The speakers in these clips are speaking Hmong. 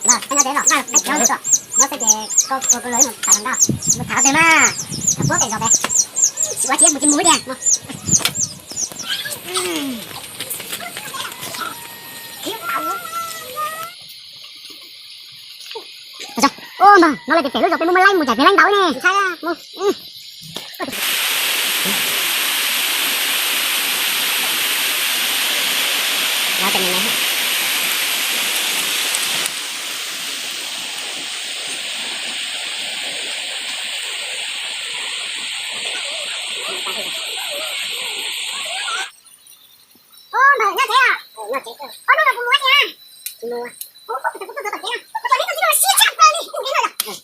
Los, nyob tsev los, nyob tsev los, nyob tsev ces koj koj lawv mus tham ntau, mus tham teg mas, tham puab pem zos pem, tsis ua tsis mus tsis mus tiag. Ua mas no lawv tias pem lub zos peb muaj muaj laib mus caij pem laib ntau ne. Ub, npawg nyob tsev os? Nyob tsev. Ob hnub no puas mus ua tsi na? Tsis mus. Ub, kuv twb tuaj tom kev no, kuv tos neb tau tib lub siab tshaj plaws li, kuv kev no yom.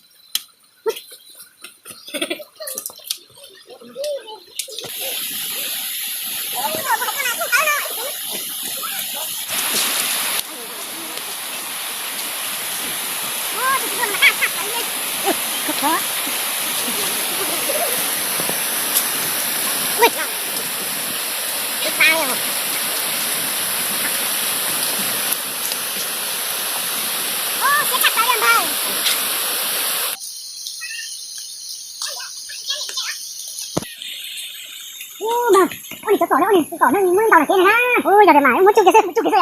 Ub, mas ua nim cov tom ne, ua nim cov tom ne muaj ntau no kev na. Ub, yog tias mas muab tsuj kiag xwb, muab tsuj kiag xwb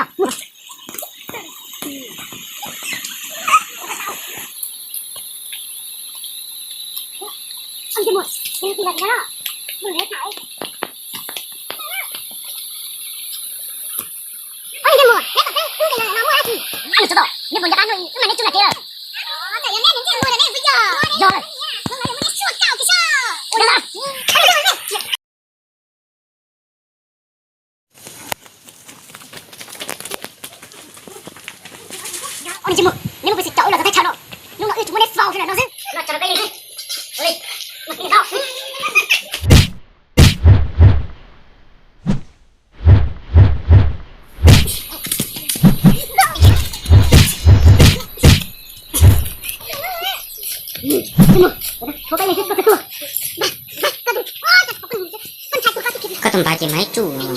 yom. Ua li, neb mus pem xim caum wb los txog teb chaws no, hnub no wb tsuas muab neb faus li no xwb. Koj tus npawg ces mas ib tsuj.